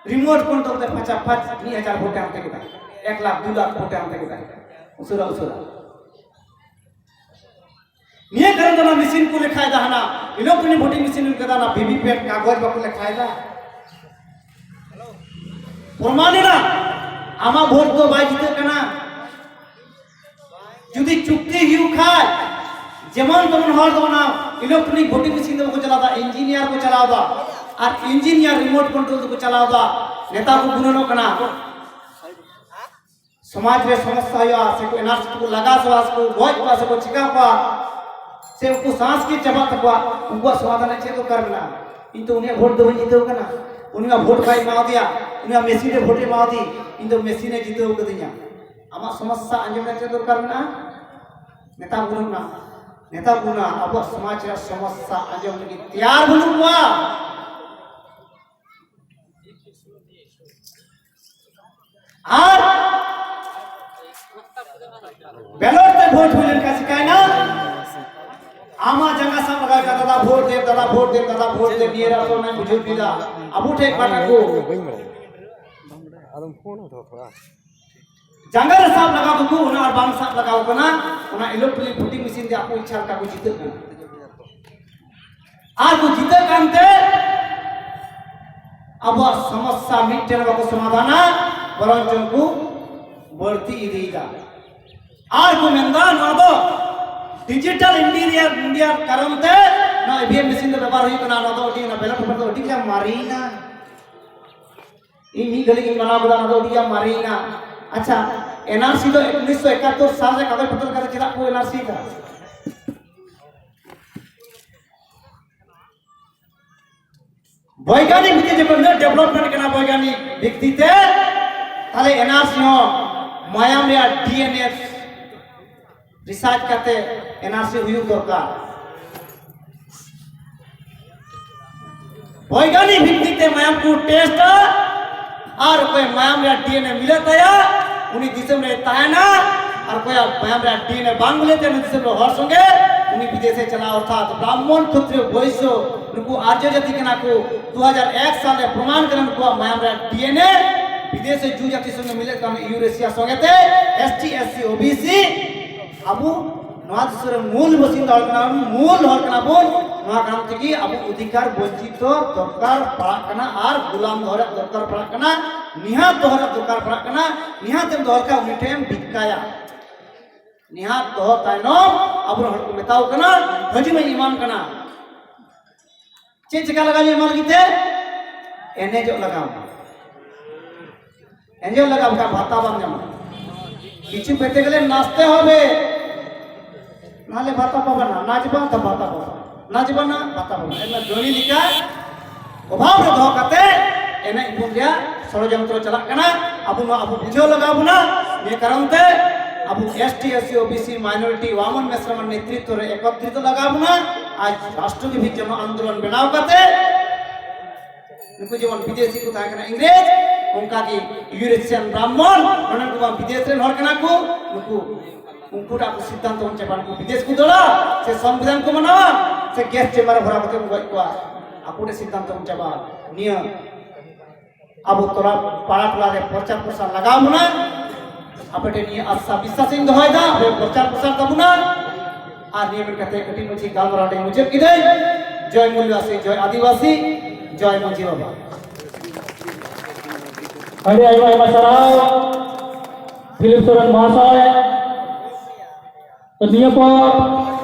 ᱨᱤᱢᱳᱴ ᱠᱚᱱᱴᱨᱳᱞ ᱛᱮ ᱯᱷᱟᱪᱟ ᱯᱷᱟᱪ ᱢᱤᱫ ᱦᱟᱡᱟᱨ ᱵᱷᱳᱴᱮ ᱦᱟᱱᱛᱮ ᱠᱮᱫᱟ, ᱮᱠ ᱞᱟᱠᱷ, ᱫᱩ ᱞᱟᱠᱷ ᱵᱷᱳᱴᱮ ᱦᱟᱱᱛᱮ ᱠᱮᱫᱟ, ᱩᱥᱟᱹᱨᱟ ᱩᱥᱟᱹᱨᱟ᱾ ᱱᱤᱭᱟᱹ ᱠᱟᱨᱚᱱ ᱛᱮ ᱚᱱᱟ ᱢᱮᱥᱤᱱ ᱠᱚ ᱞᱮᱠᱷᱟᱭᱮᱫᱟ, ᱦᱟᱱᱟ ᱤᱞᱮᱠᱴᱨᱚᱱᱤᱠ ᱵᱷᱳᱴᱤᱝ ᱢᱮᱥᱤᱱ ᱠᱟᱫᱟ, ᱚᱱᱟ ᱵᱷᱤ ᱵᱷᱤ ᱯᱮᱴ ᱠᱟᱜᱚᱡᱽ ᱵᱟᱠᱚ ᱞᱮᱠᱷᱟᱭᱮᱫᱟ᱾ ᱯᱨᱚᱢᱟᱱ ᱮᱱᱟ, ᱟᱢᱟᱜ ᱵᱷᱳᱴ ᱫᱚ ᱵᱟᱭ ᱡᱤᱛᱟᱹᱜ ᱠᱟᱱᱟ᱾ ᱡᱩᱫᱤ ᱪᱩᱠᱛᱤ ᱦᱩᱭᱩᱜ ᱠᱷᱟᱡ, ᱡᱮᱢᱚᱱ ᱛᱮᱢᱚᱱ ᱦᱚᱲ ᱫᱚ ᱚᱱᱟ ᱤᱞᱮᱠᱴᱨᱚᱱᱤᱠ ᱵᱷᱳᱴᱤᱝ ᱢᱮᱥᱤᱱ ᱫᱚ ᱵᱟᱠᱚ ᱪᱟᱞᱟᱣᱫᱟ, ᱤᱧᱡᱤᱱᱤᱭᱟᱨ ᱠᱚ ᱪᱟᱞᱟᱣᱫᱟ, ᱟᱨ ᱤᱧᱡᱤᱱᱤᱭᱟᱨ ᱨᱤᱢᱳᱴ ᱠᱚᱱᱴᱨᱳᱞ ᱫᱚᱠᱚ ᱪᱟᱞᱟᱣᱫᱟ᱾ ᱱᱮᱛᱟ ᱠᱚ ᱜᱩᱱᱟᱹᱱᱚᱜ ᱠᱟᱱᱟ, ᱥᱚᱢᱟᱡᱽ ᱨᱮ ᱥᱚᱢᱚᱥᱥᱟ ᱦᱩᱭᱩᱜᱼᱟ, ᱥᱮ ᱠᱚ ᱮᱱᱟᱨᱡᱤ ᱠᱚ ᱞᱟᱜᱟ ᱪᱟᱵᱟ, ᱥᱮ ᱠᱚ ᱜᱚᱡ ᱠᱚᱣᱟ, ᱥᱮ ᱠᱚ ᱪᱤᱠᱟ ᱠᱚᱣᱟ, ᱥᱮ ᱩᱱᱠᱩ ᱥᱟᱸᱥ ᱜᱮ ᱪᱟᱵᱟᱜ ᱛᱟᱠᱚᱣᱟ, ᱩᱱᱠᱩᱣᱟᱜ ᱥᱚᱢᱟᱫᱷᱟᱱ ᱨᱮ ᱪᱮᱫ ᱫᱚᱨᱠᱟᱨ ᱢᱮᱱᱟᱜᱼᱟ? ᱤᱧ ᱛᱚ ᱩᱱᱤᱭᱟᱜ ᱵᱷᱳᱴ ᱫᱚ ᱵᱟᱹᱧ ᱡᱤᱛᱟᱹᱣ ᱠᱟᱱᱟ, ᱩᱱᱤᱭᱟᱜ ᱵᱷᱳᱴ ᱵᱟᱭ ᱮᱢᱟᱣᱟᱫᱮᱭᱟ, ᱩᱱᱤᱭᱟᱜ ᱢᱮᱥᱤᱱ ᱨᱮ ᱵᱷᱳᱴ ᱮ ᱮᱢᱟᱣᱟᱫᱮ, ᱤᱧ ᱫᱚ ᱢᱮᱥᱤᱱ ᱮ ᱡᱤᱛᱟᱹᱣ ᱠᱟᱫᱤᱧᱟ᱾ ᱟᱢᱟᱜ ᱥᱚᱢᱚᱥᱥᱟ ᱟᱸᱡᱚᱢ ᱨᱮ ᱪᱮᱫ ᱫᱚᱨᱠᱟᱨ ᱢᱮᱱᱟᱜᱼᱟ? ᱱᱮᱛᱟ ᱵᱟᱹᱱᱩᱜ ᱱᱟ, ᱱᱮᱛᱟ ᱵᱟᱹᱱᱩᱜ ᱱᱟ, ᱟᱵᱚᱣᱟᱜ ᱥᱚᱢᱟᱡᱽ ᱨᱮᱭᱟᱜ ᱥᱚᱢᱚᱥᱥᱟ ᱟᱸᱡᱚᱢ ᱞᱟᱹᱜᱤᱫ ᱛᱮᱭᱟᱨ ᱵᱟᱹᱱᱩᱜ ᱠᱚᱣᱟ᱾ ᱟᱨ ᱵᱮᱞᱚᱴ ᱛᱮ ᱵᱷᱳᱴ ᱦᱩᱭ ᱞᱮᱱᱠᱷᱟᱱ ᱪᱤᱠᱟᱭᱱᱟ? ᱟᱢᱟᱜ ᱡᱟᱸᱜᱟ ᱥᱟᱵ ᱞᱟᱜᱟᱣ ᱠᱟᱱᱟ, "ᱫᱟᱫᱟ ᱵᱷᱳᱴ ᱫᱮ, ᱫᱟᱫᱟ ᱵᱷᱳᱴ ᱫᱮ, ᱫᱟᱫᱟ ᱵᱷᱳᱴ ᱫᱮ", ᱱᱤᱭᱟᱹ ᱨᱟᱥᱛᱟ ᱚᱱᱟᱧ ᱵᱩᱡᱷᱟᱹᱣ ᱠᱮᱫᱟ᱾ ᱟᱵᱚ ᱴᱷᱮᱱ ᱚᱠᱟᱴᱟᱜ ᱠᱚ ᱡᱟᱸᱜᱟ ᱨᱮ ᱥᱟᱵ ᱞᱟᱜᱟᱣ ᱫᱚᱠᱚ, ᱚᱱᱟ ᱟᱨ ᱵᱟᱝ ᱥᱟᱵ ᱞᱟᱜᱟᱣ ᱠᱟᱱᱟ, ᱚᱱᱟ ᱤᱞᱮᱠᱴᱨᱚᱱᱤᱠ ᱵᱷᱳᱴᱤᱝ ᱢᱮᱥᱤᱱ ᱛᱮ ᱟᱠᱚ ᱤᱪᱪᱷᱟ ᱞᱮᱠᱟ ᱠᱚ ᱡᱤᱛᱟᱹᱜ ᱠᱟᱱᱟ᱾ ᱟᱨ ᱠᱚ ᱡᱤᱛᱟᱹᱜ ᱠᱟᱱᱛᱮ ᱟᱵᱚᱣᱟᱜ ᱥᱚᱢᱚᱥᱥᱟ ᱢᱤᱫᱴᱮᱱ ᱵᱟᱠᱚ ᱥᱚᱢᱟᱫᱷᱟᱱᱟ, ᱵᱚᱨᱚᱝ ᱪᱚᱝ ᱠᱚ ᱵᱟᱹᱲᱛᱤ ᱤᱫᱤᱭᱮᱫᱟ᱾ ᱟᱨ ᱠᱚ ᱢᱮᱱᱫᱟ ᱱᱚᱣᱟ ᱫᱚ ᱰᱤᱡᱤᱴᱟᱞ ᱤᱱᱰᱤᱭᱟ, ᱤᱱᱰᱤᱭᱟ ᱠᱟᱨᱚᱱ ᱛᱮ ᱱᱚᱣᱟ ᱤ ᱵᱷᱤ ᱮᱢ ᱢᱮᱥᱤᱱ ᱫᱚ ᱵᱮᱵᱚᱦᱟᱨ ᱦᱩᱭᱩᱜ ᱠᱟᱱᱟ, ᱱᱚᱣᱟ ᱫᱚ ᱟᱹᱰᱤ, ᱚᱱᱟ ᱵᱮᱞᱚᱴ ᱯᱮᱯᱟᱨ ᱫᱚ ᱟᱹᱰᱤ ᱜᱟᱱ ᱢᱟᱨᱮᱭᱮᱱᱟ᱾ ᱤᱧ ᱢᱤᱫ ᱜᱷᱟᱹᱲᱤᱡ ᱤᱧ ᱢᱟᱱᱟᱣ ᱠᱮᱫᱟ, ᱚᱱᱟ ᱫᱚ ᱟᱹᱰᱤ ᱜᱟᱱ ᱢᱟᱨᱮᱭᱮᱱᱟ᱾ ᱟᱪᱪᱷᱟ, ᱮᱱ ᱟᱨ ᱥᱤ ᱫᱚ ᱩᱱᱤᱥᱥᱚ ᱮᱠᱟᱛᱛᱳᱨ ᱥᱟᱞ ᱨᱮ ᱠᱟᱜᱚᱡᱽ ᱯᱚᱛᱨᱚ ᱞᱮᱠᱟᱛᱮ ᱪᱮᱫᱟᱜ ᱠᱚ ᱮᱱ ᱟᱨ ᱥᱤ ᱫᱟ? ᱵᱳᱭᱜᱟᱱᱤᱠ ᱵᱷᱤᱛᱤ ᱡᱚᱠᱷᱚᱱ ᱩᱱᱟᱹᱜ ᱰᱮᱵᱷᱞᱚᱯᱢᱮᱱᱴ ᱠᱟᱱᱟ ᱵᱳᱭᱜᱟᱱᱤᱠ ᱵᱷᱤᱛᱤ ᱛᱮ, ᱛᱟᱦᱞᱮ ᱮᱱ ᱟᱨ ᱥᱤ ᱦᱚᱸ ᱢᱟᱭᱟᱢ ᱨᱮᱭᱟᱜ ᱰᱤ ᱮᱱ ᱮ ᱨᱤᱥᱟᱨᱪ ᱠᱟᱛᱮ ᱮᱱ ᱟᱨ ᱥᱤ ᱦᱩᱭᱩᱜ ᱫᱚᱨᱠᱟᱨ᱾ ᱵᱳᱭᱜᱟᱱᱤᱠ ᱵᱷᱤᱛᱤ ᱛᱮ ᱢᱟᱭᱟᱢ ᱠᱚ ᱴᱮᱥᱴᱟ, ᱟᱨ ᱚᱠᱚᱭ ᱢᱟᱭᱟᱢ ᱨᱮᱭᱟᱜ ᱰᱤ ᱮᱱ ᱮ ᱢᱤᱞᱟᱹᱜ ᱛᱟᱭᱟ, ᱩᱱᱤ ᱫᱤᱥᱚᱢ ᱨᱮ ᱛᱟᱦᱮᱱᱟ, ᱟᱨ ᱚᱠᱚᱭᱟᱜ ᱢᱟᱭᱟᱢ ᱨᱮᱭᱟᱜ ᱰᱤ ᱮᱱ ᱮ ᱵᱟᱝ ᱢᱤᱞᱟᱹᱜ ᱛᱟᱭᱟ, ᱩᱱᱤ ᱫᱤᱥᱚᱢ ᱨᱮ ᱦᱚᱲ ᱥᱚᱸᱜᱮ ᱩᱱᱤ ᱵᱤᱫᱮᱥᱮ ᱪᱟᱞᱟᱣ, ᱚᱨᱛᱷᱟᱛ ᱵᱨᱟᱦᱢᱚᱱ, ᱠᱷᱚᱛᱨᱤᱭᱚ, ᱵᱳᱭᱥᱭᱚ, ᱱᱩᱠᱩ ᱟᱨᱡᱚ ᱡᱟᱹᱛᱤ ᱠᱟᱱᱟ ᱠᱚ᱾ ᱫᱩ ᱦᱟᱡᱟᱨ ᱮᱠ ᱥᱟᱞ ᱨᱮ ᱯᱨᱚᱢᱟᱱ ᱠᱟᱱᱟ ᱱᱩᱠᱩᱣᱟᱜ ᱢᱟᱭᱟᱢ ᱨᱮᱭᱟᱜ ᱰᱤ ᱮᱱ ᱮ ᱵᱤᱫᱮᱥᱤ ᱡᱩ ᱡᱟᱹᱛᱤ ᱥᱚᱸᱜᱮ ᱢᱤᱞᱟᱹᱜ ᱠᱟᱱᱟ, ᱤᱭᱩᱨᱮᱥᱤᱭᱟ ᱥᱚᱸᱜᱮ ᱛᱮ, S T, S C, O B ᱥᱤ, ᱟᱵᱚ ᱱᱚᱣᱟ ᱫᱤᱥᱚᱢ ᱨᱮ ᱢᱩᱞ ᱵᱟᱥᱤᱱᱫᱟ ᱦᱚᱲ ᱠᱟᱱᱟ ᱵᱚᱱ, ᱢᱩᱞ ᱦᱚᱲ ᱠᱟᱱᱟ ᱵᱚᱱ᱾ ᱱᱚᱣᱟ ᱠᱟᱨᱚᱱ ᱛᱮᱜᱮ ᱟᱵᱚ ᱚᱫᱷᱤᱠᱟᱨ ᱵᱚᱧᱪᱤᱛ ᱫᱚᱨᱠᱟᱨ ᱯᱟᱲᱟᱜ ᱠᱟᱱᱟ ᱟᱨ ᱜᱩᱞᱟᱢ ᱫᱚᱦᱚ ᱨᱮᱭᱟᱜ ᱫᱚᱨᱠᱟᱨ ᱯᱟᱲᱟᱜ ᱠᱟᱱᱟ, ᱱᱤᱦᱟᱛ ᱫᱚᱦᱚ ᱨᱮᱭᱟᱜ ᱫᱚᱨᱠᱟᱨ ᱯᱟᱲᱟᱜ ᱠᱟᱱᱟ᱾ ᱱᱤᱦᱟᱛ ᱮᱢ ᱫᱚᱦᱚ ᱞᱮᱠᱷᱟᱱ ᱩᱱᱤ ᱴᱷᱮᱱ ᱮᱢ ᱵᱷᱤᱠᱠᱟᱭᱟ᱾ ᱱᱤᱦᱟᱛ ᱫᱚᱦᱚ ᱛᱟᱭᱱᱚᱢ ᱟᱵᱚᱨᱮᱱ ᱦᱚᱲ ᱠᱚ ᱢᱮᱛᱟᱣ ᱠᱟᱱᱟ, "ᱦᱤᱡᱩᱜ ᱢᱮ, ᱮᱢᱟᱢ ᱠᱟᱱᱟ᱾" ᱪᱮᱫ ᱪᱮᱠᱟ ᱞᱟᱜᱟᱣ ᱧᱟᱢ ᱞᱟᱹᱜᱤᱫ ᱛᱮ? ᱮᱱᱮᱡᱚᱜ ᱞᱟᱜᱟᱣ᱾ ᱮᱱᱮᱡᱚᱜ ᱞᱟᱜᱟᱣ, ᱵᱟᱠᱷᱟᱱ ᱵᱷᱟᱛᱟ ᱵᱟᱢ ᱧᱟᱢᱟ᱾ কিছু পেতে গেলে নাচতে হবে, নাহলে ভাতা পাবে না। নাচবা তো ভাতা পাবে, নাচবা না ভাতা পাবে না। এগুলো দৈনিক লিখা ᱚᱵᱷᱟᱵ ᱨᱮ ᱫᱚᱦᱚ ᱠᱟᱛᱮ ᱮᱱᱮᱡ ᱵᱚᱱ ᱨᱮᱭᱟᱜ ᱥᱚᱲᱚᱡᱚᱱᱛᱨᱚ ᱪᱟᱞᱟᱜ ᱠᱟᱱᱟ᱾ ᱟᱵᱚ ᱱᱚᱣᱟ ᱟᱵᱚ ᱵᱩᱡᱷᱟᱹᱣ ᱞᱟᱜᱟᱣ ᱵᱚᱱᱟ᱾ ᱱᱤᱭᱟᱹ ᱠᱟᱨᱚᱱ ᱛᱮ ᱟᱵᱚ S T, S C, O B C, majority, ᱣᱟᱢᱚᱱ ᱢᱮᱥᱨᱟᱢᱟᱱ ᱱᱮᱛᱨᱤᱛᱵ ᱨᱮ ᱮᱠᱚᱛᱨᱤᱛ ᱞᱟᱜᱟᱣ ᱵᱚᱱᱟ᱾ ᱟᱡ ᱨᱟᱥᱴᱨᱚ ᱜᱮ ᱵᱷᱤᱛ ᱡᱚᱱᱚ ᱟᱱᱫᱳᱞᱚᱱ ᱵᱮᱱᱟᱣ ᱠᱟᱛᱮ ᱱᱩᱠᱩ ᱡᱮᱢᱚᱱ ᱵᱤᱫᱮᱥᱤ ᱠᱚ ᱛᱟᱦᱮᱸ ᱠᱟᱱᱟ, ᱤᱝᱨᱮᱡᱽ, ᱚᱱᱠᱟ ᱜᱮ ᱤᱭᱩᱨᱮᱥᱤᱭᱟᱱ ᱵᱨᱟᱦᱢᱚᱱ, ᱱᱚᱰᱮᱱ ᱠᱚ ᱵᱟᱝ ᱵᱤᱫᱮᱥ ᱨᱮᱱ ᱦᱚᱲ ᱠᱟᱱᱟ ᱠᱚ, ᱱᱩᱠᱩ ᱩᱱᱠᱩ ᱴᱟᱜ ᱠᱚ ᱥᱤᱫᱽᱫᱷᱟᱱᱛᱚ ᱵᱚᱱ ᱪᱟᱵᱟ, ᱱᱩᱠᱩ ᱵᱤᱫᱮᱥ ᱠᱚ ᱫᱟᱹᱲᱟ ᱥᱮ ᱥᱚᱝᱵᱤᱫᱷᱟᱱ ᱠᱚ ᱢᱟᱱᱟᱣᱟ ᱥᱮ ᱜᱮᱥ ᱪᱮᱢᱵᱟᱨ ᱨᱮ ᱵᱷᱚᱨᱟᱣ ᱠᱟᱛᱮ ᱵᱚᱱ ᱜᱚᱡ ᱠᱚᱣᱟ᱾ ᱟᱠᱚ ᱴᱷᱮᱱ ᱥᱤᱫᱽᱫᱷᱟᱱᱛᱚ ᱵᱚᱱ ᱪᱟᱵᱟ᱾ ᱱᱤᱭᱟᱹ ᱟᱵᱚ ᱛᱚᱞᱟ, ᱯᱟᱲᱟ ᱴᱚᱞᱟ ᱨᱮ ᱯᱨᱚᱪᱟᱨ ᱯᱨᱚᱥᱟᱨ ᱞᱟᱜᱟᱣ ᱵᱚᱱᱟ᱾ ᱟᱯᱮ ᱴᱷᱮᱱ ᱱᱤᱭᱟᱹ ᱟᱥᱟ ᱵᱤᱥᱥᱟᱥ ᱤᱧ ᱫᱚᱦᱚᱭᱮᱫᱟ, ᱟᱯᱮ ᱯᱨᱚᱪᱟᱨ ᱯᱨᱚᱥᱟᱨ ᱛᱟᱵᱚᱱᱟ᱾ ᱟᱨ ᱱᱤᱭᱟᱹ ᱢᱮᱱ ᱠᱟᱛᱮ ᱠᱟᱹᱴᱤᱡ ᱢᱟᱹᱪᱷᱤ ᱜᱟᱞᱢᱟᱨᱟᱣ ᱴᱷᱮᱱ ᱢᱩᱪᱟᱹᱫ ᱠᱤᱫᱟᱹᱧ᱾ ᱡᱚᱭ ᱢᱩᱞᱞᱟᱥᱤ, ᱡᱚᱭ ᱟᱹᱫᱤᱵᱟᱹᱥᱤ, ᱡᱚᱭ ᱢᱟᱹᱡᱷᱤ ᱵᱟᱵᱟ᱾ ᱟᱹᱰᱤ ᱟᱭᱢᱟ ᱟᱭᱢᱟ ᱥᱟᱨᱦᱟᱣ ᱯᱷᱤᱞᱤᱯ ᱥᱚᱨᱮᱱ ᱢᱚᱦᱟᱥᱚᱭ᱾ ᱛᱚ ᱱᱤᱭᱟᱹ ᱯᱚᱨ